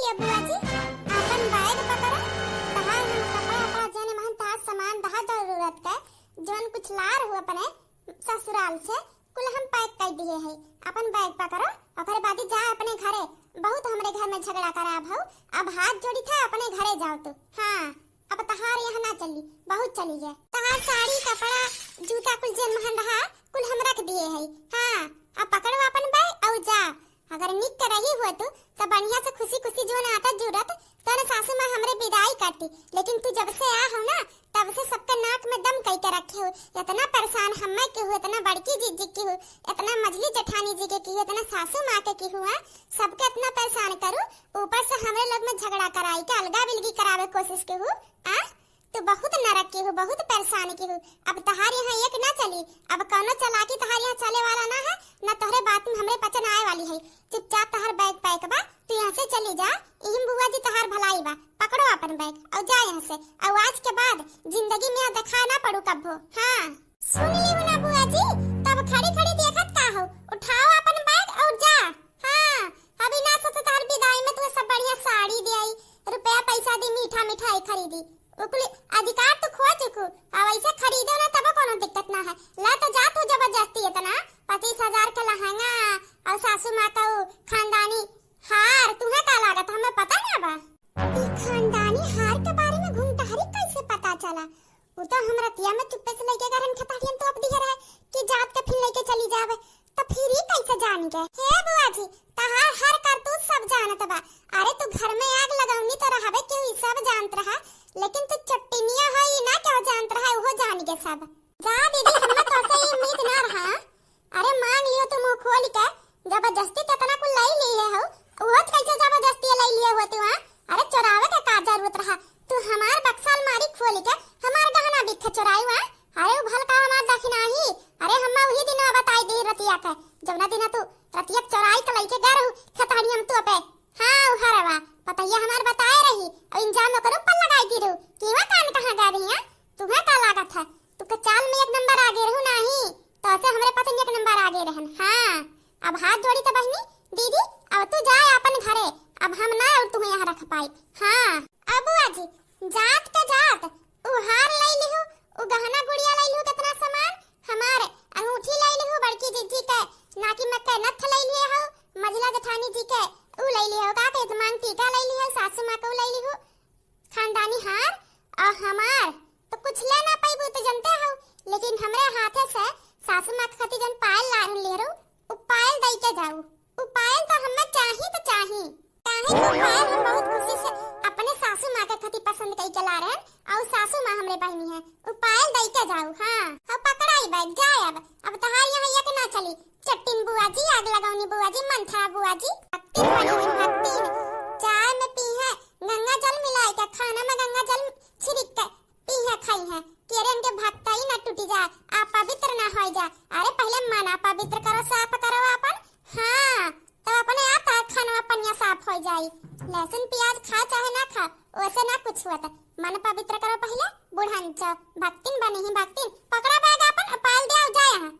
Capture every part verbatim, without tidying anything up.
के बुआ जी, आपन बैग पकड़ा, तहार हम कपड़ा, कपड़ा, जौन महन तहार सामान, तहार जरूरत के, जौन कुछ लार हु अपने ससुराल से, कुल हम पैक कर दिए है। आपन बैग पकड़ा, ओकरे बाद जा अपने घरे। बहुत हमरे घर में झगड़ा कराब हौ। अब हाथ जोड़ी था, अपने घरे जाओ तू। हाँ, अब तहार यहाँ ना चली, बहुत चली है। तहार साड़ी, कपड़ा, जूता कुल जौन महन रहा, कुल हम रख दिए है। हाँ, अब पकड़ो आपन बैग और जा। अगर निक के रही हुआ तू, त बढ़िया से खुशी खुशी जौन आता जुरत, तोरे सासू माँ हमरे विदाई करती। लेकिन तू जब से आ हो ना, तब से सबके नाक में दम कई के रखे हो। इतना परेशान हमें के हो, इतना बड़की जीजी के हो, इतना मझली जेठानी जी के की हो, इतना सासू माँ के की हो, हाँ? सबके इतना परेशान करू, ऊपर से हमरे लोग में झगड़ा कराई के अलगा बिलगी करावे कोशिश के हो, आ? तू बहुत नरक के हो, बहुत परेशान के हो। अब तहार यहाँ एक ना चली, अब कौनो चालाकी तहार यहाँ चले वाला ना है, ना तोहरे बात में हमरे पचन आए वाली है। चुपचाप तहार बैग पैक बा, तू यहाँ से चली जा। इहिम बुआ जी तहार भलाई बा, पकड़ो अपन बैग और जा यहाँ से। और आज के बाद जिंदगी में यहाँ दिखा ना पड़ू कब्बो। हाँ, सुन ली ना बुआ जी, तब खड़ी खड़ी देखत का हो, उठाओ अपन बैग और जा। हाँ, अभी ना सोचो तहार विदाई में तुम्हें सब बढ़िया साड़ी दे आई, रुपया पैसा दी, मीठा मिठाई खरीदी। ओकुल अधिकार तो खो चुकू, अब ऐसे खरीदो ना तब कोनो दिक्कत ना है। ला तो जा तू जबरदस्ती इतना पच्चीस हजार का लहंगा और सासू माँ का उ खानदानी हार, तुम्हें का लागत, हमें पता ना बा। ई खानदानी हार के बारे में घुंघटारी कैसे पता चला? उ तो हम रतिया में चुप्पे से लेके गरन खतारियन तो अब दिए रहे कि जात के फिर लेके चली जावे। त फिर ई कैसे जान गए? हे बुआ जी, तहार हर करतूत सब जानत बा। अरे तू घर में आग लगौनी तो रहबे क्यों, ई सब जानत रहा, लेकिन तू चट्टिनिया है, ई ना क्यों जानत रहा, उहो जान गए सब। जा दीदी, हमें तो से ई उम्मीद ना रहा। अरे मांग लियो तू मुंह खोल के, जबरदस्ती कितना कुल ले लिए हो, उहो कैसे जबरदस्ती ले लिए हो तू, हाँ? अरे चोरावे के का जरूरत रहा? तू हमार बक्सा अलमारी खोल के हमार गहना बित्थे चोराई, हाँ? अरे उ भल का हमार दखिनाही, अरे हम्मा उही दिन बताई दी रतिया के, जौना दिन तू रतिया के चोराई के लइके गए रहू खतहनिया में तू पे। हाँ, उ हरवा, पतैया हमार बताए रही, और इंजाम ओकर ऊपर लगाई दी रहू, कि वह कान कहाँ गए रही, हाँ? तुम्हें का लागत है? तू के चाल में एक नंबर आगे रहू नाही, तो ऐसे हमरे पतन एक नंबर आगे रहन। हाँ, अब हाथ जोड़ी तो बहिनी, दीदी, अब तू जाए अपन घरे, अब हम ना और तुम्हें यहाँ रख पाई। हाँ, अब बुआ जी, जात के जात, उ हार लई लिहू, उ गहना गुड़िया लई लिहू, कितना सामान, हमार अंगूठी लई लिहू, बड़की जीजी के नाकी में के नथ लई लिए हो, मझला जेठानी जी के उ लई लिए हो, का कहत मांग टीका लई लिए हो, सासू माँ के उ लई लिहू, खानदानी हार, और हमार तो कुछ ले ना पाइबू तो जनते हो, लेकिन हमरे हाथे से सासू माँ के खातिर जन पायल लान ले रहू, उ पायल दई के जाऊ। उ पायल तो हमें चाही तो चाही, काहे कि उ पायल हम बहुत खुशी से अपने सासू माँ के खातिर पसंद कई के ला रहन, और सासू माँ हमरे बहिनी है, उ पायल दई के जाऊ। हाँ, अब पकड़ाई बैग जाए अब, अब तहार यहाँ एक ना चली, चट्टिन बुआ जी, आग लगौनी बुआ जी, मंथरा बुआ जी, भक्तिन बनी है भक्तिन, चाय में पी है गंगा जल मिलाई के, खाना में गंगा जल छिड़क के पी है खाई है, कि अरे इनके भक्तई ना टूटी जाए, आप पवित्र ना हो जाए। अरे पहले मन पवित्र करो, साफ करो अपन, हाँ, तो अपने आप का खानवा पनिया साफ हो जाई। लहसुन प्याज खा चाहे ना खा, वैसे ना कुछ हुआ था। मन पवित्र करो पहले, बुढ़न च भक्तिन बनी ही भक्तिन। पकड़ा बैग अपन, पाल दे जाए यहाँ।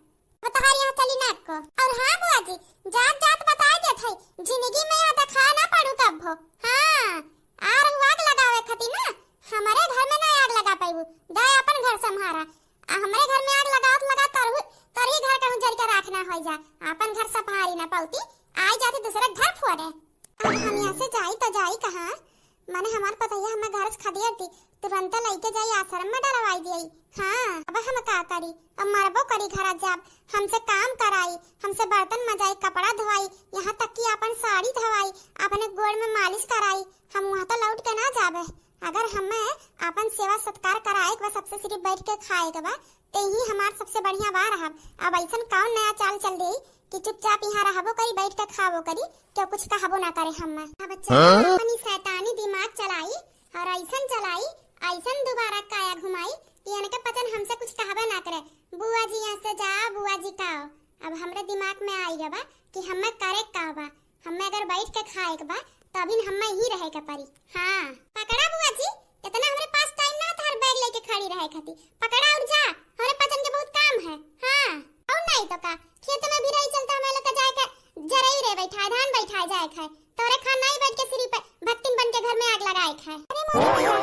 अब तहार यहाँ चली ना को। और हाँ बुआ जी, जात जात बताए देत है, जिंदगी में यहाँ देखा ना पड़ू कब्बो। हाँ, आर हु आग लगावे खातिर ना, हमारे घर में ना आग लगा पाइबू, जाए अपन घर संभारा। आ हमरे घर में आग लगावत लगा तरहु, तरही घर कहूँ जर के राख ना हो जा, अपन घर संभारी ना पौती, आई जाती दूसरे घर फोड़े। अब हम यहाँ से जाई तो जाई कहाँ? माने हमार पतैया हमें घर से खदेड़ दी, तुरंत लइके जाई आश्रम में डलवाई दियई। हाँ, अब हम का करी? अब मरबो करी घरा जाब, हमसे काम कराई, हमसे बर्तन मजाई, कपड़ा धोवाई, यहाँ तक कि अपन साड़ी धोवाई, अपने गोड़ में मालिश कराई। हम वहाँ तो लौट के ना जाबे। अगर हमें अपन सेवा सत्कार कराए के बा सबसे सिर्फ बैठ के खाए के बा, ते ही हमार सबसे बढ़िया बा रहब। अब ऐसन कौन नया चाल चल देई कि चुपचाप यहाँ रहबो करी, बैठ के खाबो करी, केहू कुछ कहबो ना करे हम्मे। अब चल हाँ? अपनी शैतानी दिमाग चलाई और ऐसन चलाई, ऐसन दोबारा काया घुमाई कि इनके पचन हमसे कुछ कहबे ना करे। बुआ जी यहाँ से जा, बुआ जी का। अब हमरे दिमाग में आई गवा कि हम्मे करे का बा। हम्मे अगर बैठ के खाए के बा, तो अभी हम्मे ही रहे के पड़ी। हाँ, पकड़ा बुआ जी, इतना हमरे पास टाइम ना था हर बैग लेके खड़ी रहे खातिर। पकड़ा और जा, हमरे पचन के बहुत काम है। हाँ, और नहीं तो का, खेत में भी रही चलता हमें लेके जाए के जरई रे बैठा, धान बैठा जाए खाए। तोरे खान नहीं बैठ के सिरी पे भक्तिन बन के घर में आग लगाए खाए। अरे मोरे मैया,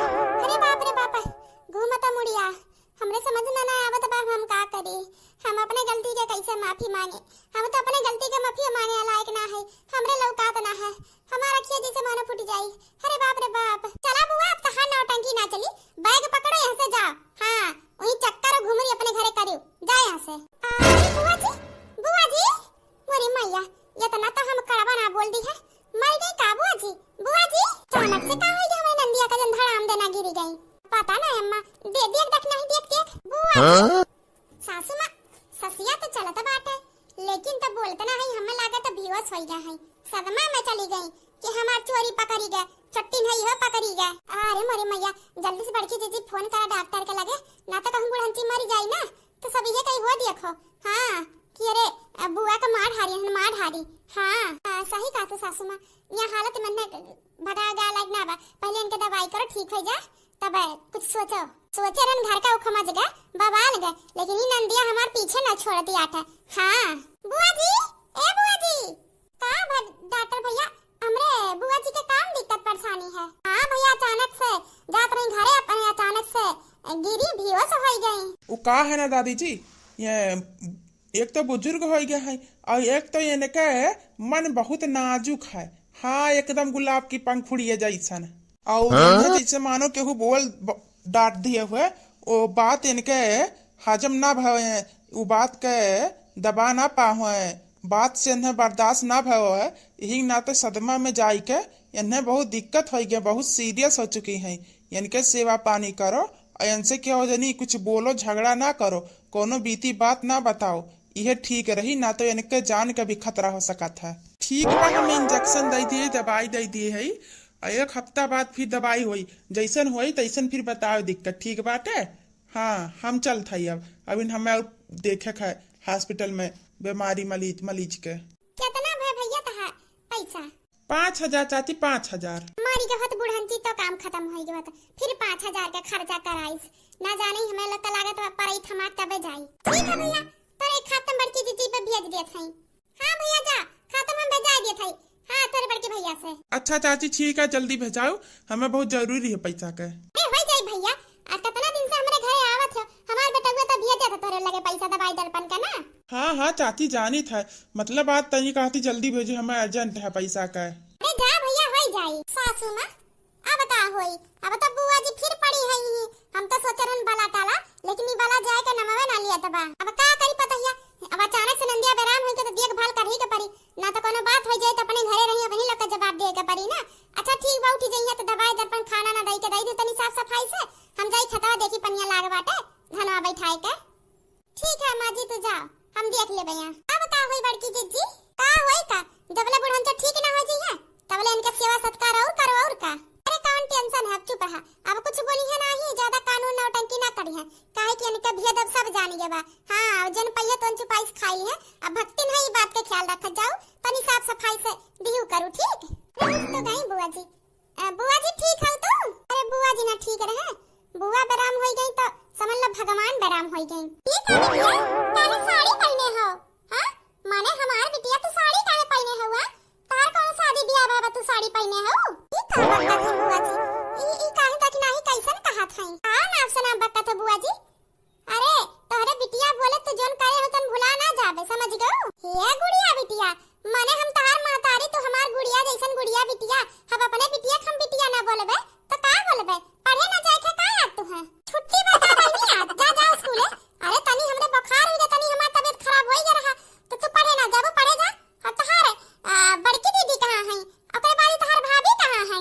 अरे बाप रे बाप, घूमता मुड़िया, हमरे समझ में ना आवत बा, हम का करी? हम अपने गलती के कैसे माफी मांगे? हम तो अपने गलती के माफी मांगे लायक ना है, हमरे लौकात ना है, हमार अखिया जैसे मानो फूट जाई। अरे बाप रे बाप, चला बुआ, अब तहार नौटंकी ना चली, बैग पकड़ो यहाँ से जाओ। हाँ, वही चक्कर और घुमरी अपने घरे करियो, जाओ यहाँ से। अरे बुआ जी, बुआ जी, मोरी मैया, इतना तो हम कड़वा ना बोल दी है। मर गई का बुआ जी? बुआ जी, अचानक से का हो गया हमारी नंदिया का जन धड़ाम देना गिरी गई? पता ना अम्मा, दे दिया देख नहीं देख देख। बुआ जी। हाँ? सासू माँ, ससिया तो चलत बाटे, लेकिन तो बोलते ना है, हमें लागत तो बेहोश हो गया है, सदमा में चली गई कि हमार चोरी पकड़ी गए, छुट्टी नहीं हो पकड़ी गए। अरे मोरी मैया, जल्दी से बड़की जीजी फोन करा डॉक्टर के लगे, ना तो कहूँ बुढ़ंची मरी जाई ना। तो सब इहे कही हो देखो, हाँ, कि अरे, अ, बुआ का मार हारी, हन मार हारी। हाँ, अ, सही कहा तो सासू माँ, यहाँ हालत में न भगा गा लायक ना बा, पहले इनके दवाई करो, ठीक हो जा, तब, अ, कुछ सोचो। सोचे रहन घर का उखमज गए, बवाल गए, लेकिन ई नंदिया हमार पीछे न छोड़ती आटे। हाँ, बुआ जी, ए बुआ जी, का भ-, डॉक्टर भैया, हमरे बुआ जी के कौन दिक्कत परेशानी है? हाँ भैया, अचानक से जात रही घरे अपने, अचानक से गिरी, बेहोश हो गई। वो का है ना दादी जी, ये एक तो बुजुर्ग हो गया है और एक तो इनके मन बहुत नाजुक है। हाँ, एकदम गुलाब की पंखुड़िया जैसन। और हाँ? इन्हें जैसे मानो केहू बोल ब-, डांट दिए हुए, वो बात इनके हजम ना भवे, वो बात के दबा ना पावे, बात से इन्हें बर्दाश्त ना भवे, यही नाते सदमा में जाई के इन्हें बहुत दिक्कत हो गया, बहुत सीरियस हो चुकी हैं। इनके सेवा पानी करो और इनसे केहू जनी कुछ बोलो, झगड़ा ना करो, कोनो बीती बात ना बताओ, इहे ठीक रही, ना तो इनके जान का भी खतरा हो सकत है। ठीक बा, हम इंजेक्शन दे दिए, दवाई दे दिए है, और एक हफ्ता बाद फिर दवाई होई, जैसन होई तैसन फिर बताओ दिक्कत, ठीक बाटे? हाँ, हम चलत हई अब, अभी हमें और देखे के है हॉस्पिटल में बीमारी मरीज, मरीज के। कितना भय भैया तहार पैसा? पाँच हजार चाची, पाँच हजार। मारी के होत बुढ़ंची तो काम खत्म हो गया, तो फिर पाँच हजार के खर्चा कराइस, ना जाने हमें लोग का लागत बा परई थमाक तबे जाई। ठीक है भैया, तोरे खातम बड़की जीजी पे भेज देत हई। हाँ भैया जा, खातम हम भेजा देत हई। हाँ, तोरे बड़के भैया से। अच्छा चाची, ठीक है, जल्दी भेजाओ, हमें बहुत जरूरी है पैसा के। अरे हो जाई भैया, आ कितना दिन से हमरे घरे आवत हो, हमार बेटउआ तो भेजत है तोरे लगे पैसा दवाई दर्पण का ना। हाँ, हाँ चाची, जानित है, मतलब आज तनी कहती जल्दी भेजे, हमें अर्जेंट है पैसा का। अरे जा भैया, हो जाई। सासू माँ, अब का होई, अब तो बुआ जी फिर पड़ी है ही। हम तो सोचे रहन बला टाला, लेकिन ई बला जाए के नमवे ना लियत बा। अब का करी पतहिया, अब अचानक से नंदिया बेराम होई के तो देखभाल करही के पड़ी, ना तो कोनो बात हो जाए तो अपने घरे रही, अपनी लोग का जवाब दिए के पड़ी ना। अच्छा ठीक बा, उठी जइया तो दवाई दर्पण खाना ना दई के दई दे तनी साफ सफाई से, हम जाई खेतवा देखी पनिया लाग बाटे, धनवा बैठाए के। ठीक है अम्मा जी, तू जाओ, हम देख लेबे यहाँ। अब का होई बड़की जिज्जी? का होई का? जबले बुढ़न तो ठीक ना हो जी है, तबले इनके सेवा सत्कार और करो और का। अरे कौन टेंशन है, अब चुप रहा। अब कुछ बोली है ना ही, ज्यादा कानून नौटंकी ना करी है, काहे कि इनके भेद अब सब जान गए बा। हाँ, अब जन पहिए तो चुपाई से खाई है। अब भक्तिन है, ई बात के ख्याल रखत जाओ, तनी साफ सफाई से दिहू करू, ठीक? उठ तो गई बुआ जी। अ, बुआ जी ठीक हो तू? अरे बुआ जी ना ठीक रहे, बुआ बेराम होई गई तो समझ लो भगवान बेराम होई गई। ठीक है बिटिया, काहे साड़ी पहने हो? हाँ, माने हमार बिटिया तू साड़ी काहे पहने हो? आ? तार कौन शादी ब्याह बाबा तू साड़ी पहने हो? ई का बकत है बुआ जी? ई, ई काहे तक नाही कैसन कहत है? आ नाम से नाम बकत है बुआ जी? अरे, तोहरे बिटिया बोले तू जोन करे हो तन भुला ना जाबे, समझ गऊ? हे गुड़िया बिटिया, माने हम तहार महतारी, तू हमार गुड़िया जैसन गुड़िया बिटिया, हम अपने बिटिया के हम बिटिया ना बोलबे, तो का बोलबे? पढ़े ना जाए के का याद तू है? छुट्टी बता बहिनी आज, जा, जा स्कूले। अरे तनी हमरे बुखार हो गया, तनी हमार तबीयत खराब हो गया रहा, तो तू पढ़े ना जाबू, पढ़े जा। और तहार, आ, बड़की दीदी कहाँ है? ओकरे बाद तहार भाभी कहाँ है?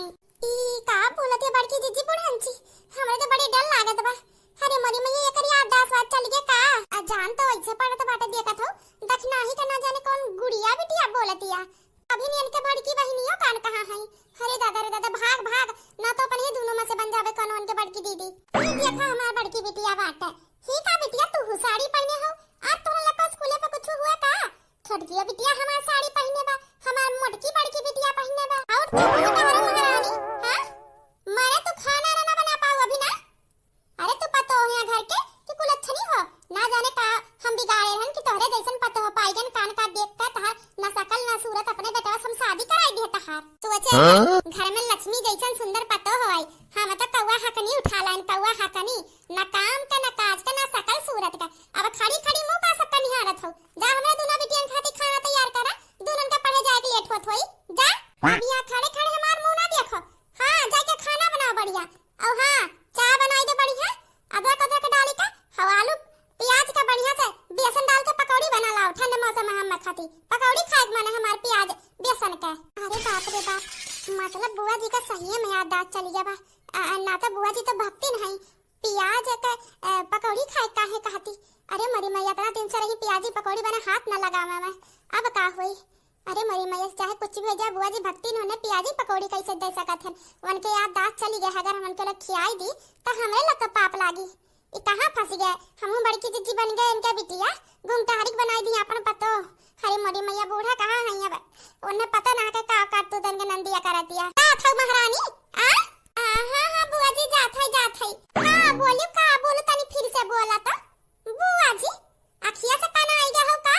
ई का बोलत है बड़की जीजी बुढ़ंची? हमरे तो बड़ी डर लागत बा। अरे मोरी मैया, एकर याददाश्त वाद चल गया का? आ जान तो ऐसे पड़त बाटे, देखत हो, दखिनाही का ना जाने कौन गुड़िया बिटिया बोलतिया। अभी नियन के बड़की बहिनियो कान कहाँ है? अरे दादा रे दादा, भाग भाग, ना तो अपन ही दोनों में से बन जावे कौन उनके बड़की दीदी। ये देखा हमार बड़की बिटिया बाटे। ही का बिटिया, तू हु साड़ी पहने हो? आज तोरा लगा स्कूले पे कुछ हुआ का? छोटकियो बिटिया हमार साड़ी पहिने बा, हमार मोटकी बड़की बिटिया पहिने बा। और तू हूँ तोहरो महारानी, हाँ? मारे तू खाना ना बना पाऊ अभी ना? अरे तू पतो है घर के कि कुलच्छनी हो, ना जाने का हम बिगाड़े रहन कि तोहरे जैसन पतो हो पाई गन कान का देख के तहार ना शकल ना सूरत अपने बेटवा से हम शादी कराई दिए तहार। सोचे हाँ? घर में लक्ष्मी उठा लाइन कौआ हकनी, ना काम का, ना काज का, ना सकल सूरत का। अब खड़ी खड़ी मुँह का सबका निहारत हो। जा हमरा दुनो बिटियन खातिर खाना तैयार करा, दुनन का पढ़े जाए के लेट होत होई। जा, अब यहाँ खड़े खड़े हमार मुँह ना देखो। हाँ, जाके खाना बनाओ बढ़िया। और हाँ, चाय बनाई दे बढ़िया, अदरक अदरक डाली के, हव आलू प्याज का बढ़िया से बेसन डाल के पकौड़ी बना लाओ, ठंड मौसम में हम खाती पकौड़ी खाए के मन है हमार प्याज बेसन के। अरे बाप रे बाप, मतलब बुआ जी का सही में याददाश्त चली गया बा। आ, ना तो बुआ जी तो भक्तिन है, प्याज के, अ, पकौड़ी खाए काहे कहती। अरे मरी मैया, इतना दिन से रही प्याजी पकौड़ी बना हाथ ना लगावा मैं, अब का होई? अरे मरी मैया, चाहे कुछ भी हो जाए, बुआ जी भक्तिन होने प्याजी पकौड़ी कैसे दे सकत हन? उनके याददाश्त चली गए, अगर हम उनके लोग खियाई दी तो हमरे लोग का पाप लागी। ई कहाँ फंस गए? हमहू बड़की जिज्जी बन गए इनके बिटिया, गुंगटहरिक बनाई दी अपन पतो। अरे मोरी मैया, बूढ़ा कहाँ है अब? उन्हें पता ना के का करतूत इनके नंदिया करतिया। का थौ महारानी? आ? आ, हाँ, हाँ, बुआ जी, जात है, जात है। हाँ, बोलियो का, बोलो तनी फिर से बोला तो। बुआ जी, अखिया से काना आई गया हो का?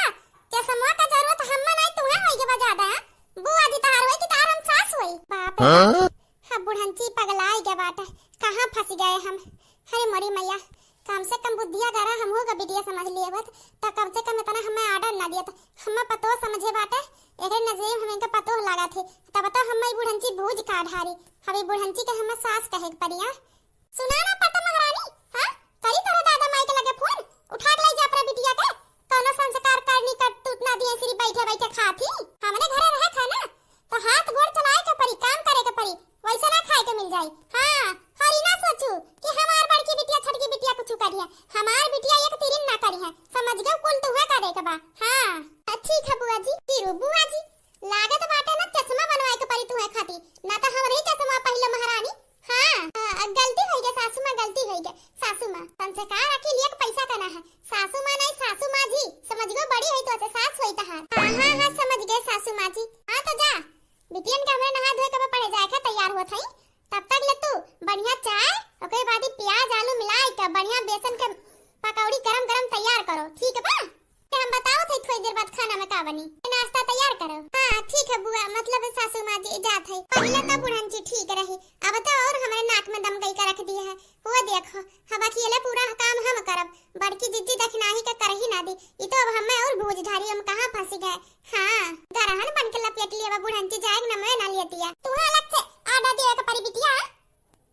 चश्मा का जरूरत हम्मा नहीं, तुम्हें होई के बा ज्यादा, हाँ? बुआ जी तहार होई कि तहार हम सास होई? बाप रे बाप। हाँ? हाँ, बुढ़ंची पगलाई गए बाटे, कहाँ फंस गए हम? अरे मोरी मैया, कम से कम बुद्धिया गरा हम हो बिटिया समझ लिए बत, तो कम से कम इतना हमें आर्डर ना दिया, तो हमें पतो समझे बाटे, एकरे नजरे में हम इनका पतो लगा थे, तब तो हम ई बुढ़ंची बूझ का ढारी, हम ई बुढ़ंची के हमें सास कहे के पड़िया। सुना ना पता महारानी, हाँ? करी तोरे दादा माई के लगे फोन, उठा के ले जा अपने बिटिया के, कौनो संस्कार करनी करतूत ना दिए, सिर्फ बैठे बैठे खात ही। हमरे घरे रहे था ना, तो हाथ गोड़ चलाए के परी, काम करे के परी, वैसे ना खाए के मिल जाई। हाँ, हरी ना सोचू कि हमार बड़की बिटिया छोटकी बिटिया कुछ करिहे, हमार बिटिया एक तिरिन ना करिहे, समझ गए, कुल तुहे करे के बा। हाँ, ठीक है बुआ जी। फिर बुआ जी, लागत बाटे ना चश्मा बनवाए के परी तुहे खाती, ना तो हमरे ही चश्मा पहले महारानी। हाँ, अ, गलती होई गई सासू माँ, गलती होई गई सासू माँ। संस्कार अखिल एक पैसा का ना है। सासू माँ नहीं, सासू माँ जी, समझ गो, बड़ी है तो से सास होई तहार। हाँ, हाँ, हाँ, समझ गए सासू माँ जी। हाँ, तो जा, बिटियन के हमरे नहा धोए के बा, पढ़े जाए के तैयार होत हई। तब तक ले तू बढ़िया चाय, ओकरे बाद ही प्याज आलू मिलाई के बढ़िया बेसन के पकौड़ी गरम गरम तैयार करो, ठीक बा? हम बतावत हई थोड़ी देर बाद खाना में का बनी। नाश्ता तैयार करो। हाँ, ठीक है बुआ, मतलब सासू माँ जी जात है। पहले तो बुढ़न जी ठीक रही, अब तो और हमारे नाक में दम गई का रख दिया है। वो देखो, अब अकेले पूरा काम हम करब, बड़की जिज्जी दखिनाही के करही ना दी। ई तो अब हमें और बूझ ढारी, हम कहाँ फंसी गए। हाँ, गरहन बन के लपेट लिए बा बुढ़न जी, जाए के नमवे ना लियतिया। तू अलग से आडा दिए के परी बिटिया।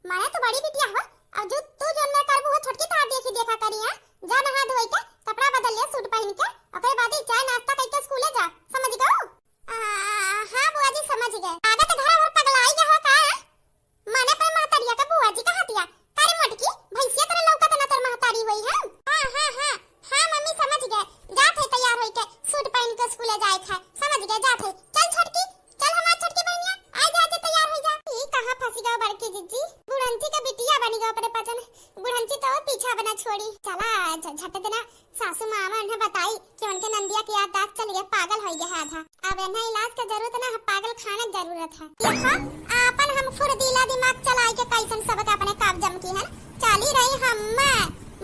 माने तू बड़ी बिटिया हो, अब जो तू जोन में करबू हो, छोटकी तोहार देखी देखा करी है। जा नहा धोई के कपड़ा बदल ले, सूट पहन के, ओकरे बाद ही चाय नाश्ता कई के स्कूले जा, समझ गऊ? आ, हाँ बुआ जी, समझ गए। आगे तो घर भर पगलाई गए हो का? माने पर महतरिया का बुआ जी कहा दिया? अरे मोटकी, भैंसिया तोरे लौका तना तोर महतारी होई है। हाँ, हाँ, हाँ, हाँ मम्मी समझ गए। जात है तैयार होई के, सूट पहन के स्कूले जाए था, समझ गए, जात है। चल छोटकी, चल हमार छोटकी बहनिया, आइ जा, आइ जा, तैयार होइ जा। ई कहाँ फंसी गवा बड़की जिज्जी? बुढ़ंची का बिटिया बनी गवा अपने पचन। बुढ़ंची तो पीछा बना छोड़ी। चला, झ-, झट देना सासू माँ आवा, उन्हें बताई कि उनके नंदिया के याददाश्त चली गई, पागल होइ गया है आधा। अब इन्हें इलाज का जरूरत ना है, पागल खाने की जरूरत है। देखो, आपन हम फुर्तीला दिमाग चलाई के कैसन सबके अपने काब्जा में की है। चली रही हम्मे,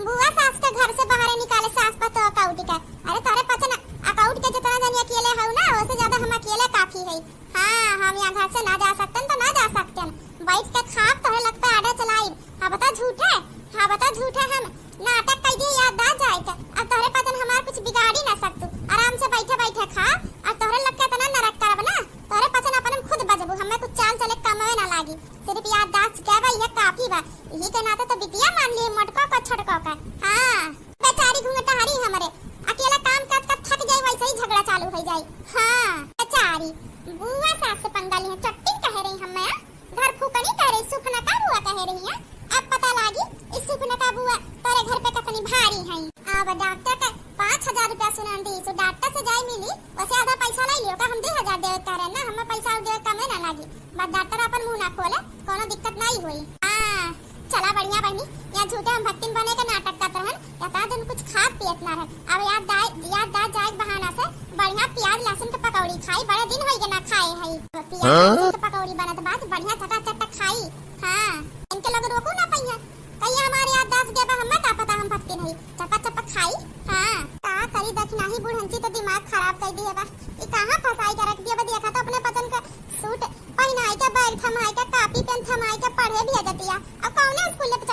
बुआ सास के घर से बाहरे निकाले, सास पतोह अकाउंट के। अरे तोरे पचन अकाउंट के जितना जनी अकेले हऊ ना, ओसे ज्यादा हम अकेले काफी है। हाँ, हम यहाँ घर से ना जा सकतन तो ना जा सकतन, बैठ के खाब, तोहरे लग पे आडे चलाइब। हाँ बता झूठे, हाँ बता झूठे हम नाटक कई दिए याददाश्त जाए के। अब तोहरे पचन हमार कुछ बिगाड़ी ना सकतू, आराम से बैठे बैठे खा, और तोहरे लग के इतना नरक करब ना, तोहरे पचन अपन हम खुद बजबू, हमें कुछ चाल चले कमवे ना लागी। सिर्फ याददाश्त के बा, यह काफी बा। यही के नाते तो बिटिया मान लिए मोटको का छोटको का। हाँ, बेचारी घुंघटारी हमरे, अकेला काम कर कर थक जाई, वैसे ही झगड़ा चालू हो जाई। हाँ, बेचारी बुआ सास से पंगा ली है, चट्टी कह रही हम मैं, घर फूकनी कह रही, सुफनका बुआ कह रही है। अब पता लागी इस सुफनका बुआ तोरे घर पे कितनी भारी है। अब डॉक्टर का पाँच हजार रुपया सुनन दी, सो डॉक्टर से जाए मिली, वैसे आधा पैसा लाई लियो का, हम दो हजार देवे कह रहे ना, हमें पैसा और देवे कमे ना लागी। बस डॉक्टर अपन मुंह ना खोले, कोनो दिक्कत नहीं हुई। हाँ, चला बढ़िया बहनी, यहाँ झूठे हम भक्तिन बने के नाटक करत रहन, या दिन कुछ खात पियत ना रहन। अब याददाश्त, याददाश्त जाए के बहाना से बढ़िया प्याज लहसुन के पकौड़ी खाई, बड़े दिन होई के ना खाए हई। प्याज लहसुन के पकौड़ी बनत बात बढ़िया चटाचट खाई। हाँ, इनके लोग रोकू ना पइहे, कहिए हमारे याददाश्त गए बा, हमें का पता हम भक्तिन हई। चपा चपा खाई। हाँ, का करी दखिनाही बुढ़ंची तो दिमाग खराब कर दिए बा। ई कहाँ फंसाई के रख दिए बा, देखा तो अपने पचन का सूट पहनाई के, बैग थमाई के, कॉपी पेन थमाई के पढ़े भेजतिया। अब कौने स्कूल पे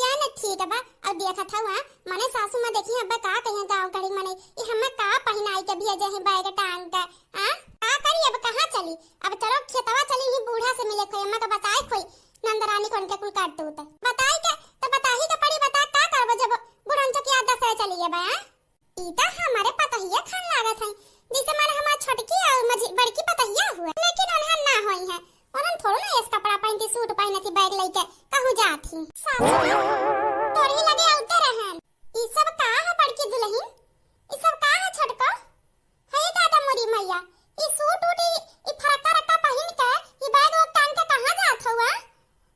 या न ठीक बा, अब देखत हऊ, हाँ, मने सासू माँ देखी, अब का कहिए गाँव घड़ी मने, ई हमें का पहिनाई के भेजे हैं बैग टांग के, हाँ? का करी, अब कहाँ चली? अब चलो खेतवा चली, ही बूढ़ा से मिले खोई, अम्मा का बताए खोई, नंद रानी कौन के कुल काट दूत। बताई के, तो बताही के पड़ी, बता का करबो जब बुढ़न चकिया दस चली गए बा, हाँ? ई त हमरे पतहिया खान लागत है, जैसे माने हमार छोटकी और मझी-, बड़की पतहिया हुए, लेकिन उन्हन ना होई है। उन्हन थोड़ो ना ऐस कपड़ा पहनती, सूट पहनती, बैग लेके कहूँ जात ही। सासू माँ, तोरही लगे औते रहन। ई सब का है बड़की दुल्हन? ई सब का है छोटको? हे दादा मोरी मैया, ई सूट उट, ई, ई फरक्का रक्का पहिन के, ई बैग वैग टांग के कहाँ जात हउआ?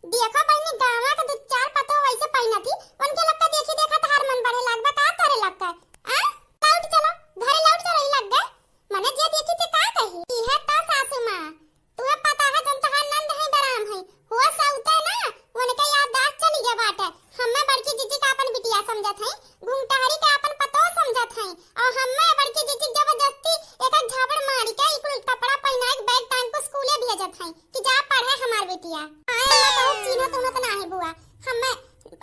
देखो बहिनी, गाँवा के दू चार पतोह वैसे पहिनत ही, उनके लोग का देखी देखा तहार मन बढ़े लाग बा, का तोरे लोग का? आ? लौट चलो, घरे लौट चलो, ई लग गए। मने जे देखी ते का कही? इहे तो सासू माँ, तुहे पता है जौन तहार नंद है, बराम है, हुआ सौते ना, उनके याददाश्त चली गए बाटे। हम्मे बड़की जीजी का अपन बिटिया समझत है, घुंघटारी का अपन पतोह समझत है, और हम्मे बड़की जीजी जबरदस्ती एक झापड़ मारी के ई कुल कपड़ा पहिनाई के बैग टांग के स्कूले भेजत है। कि जा पढ़े हमार बिटिया। आए, हमें बहुत चीन्हत उन्हत ना है बुआ। हमें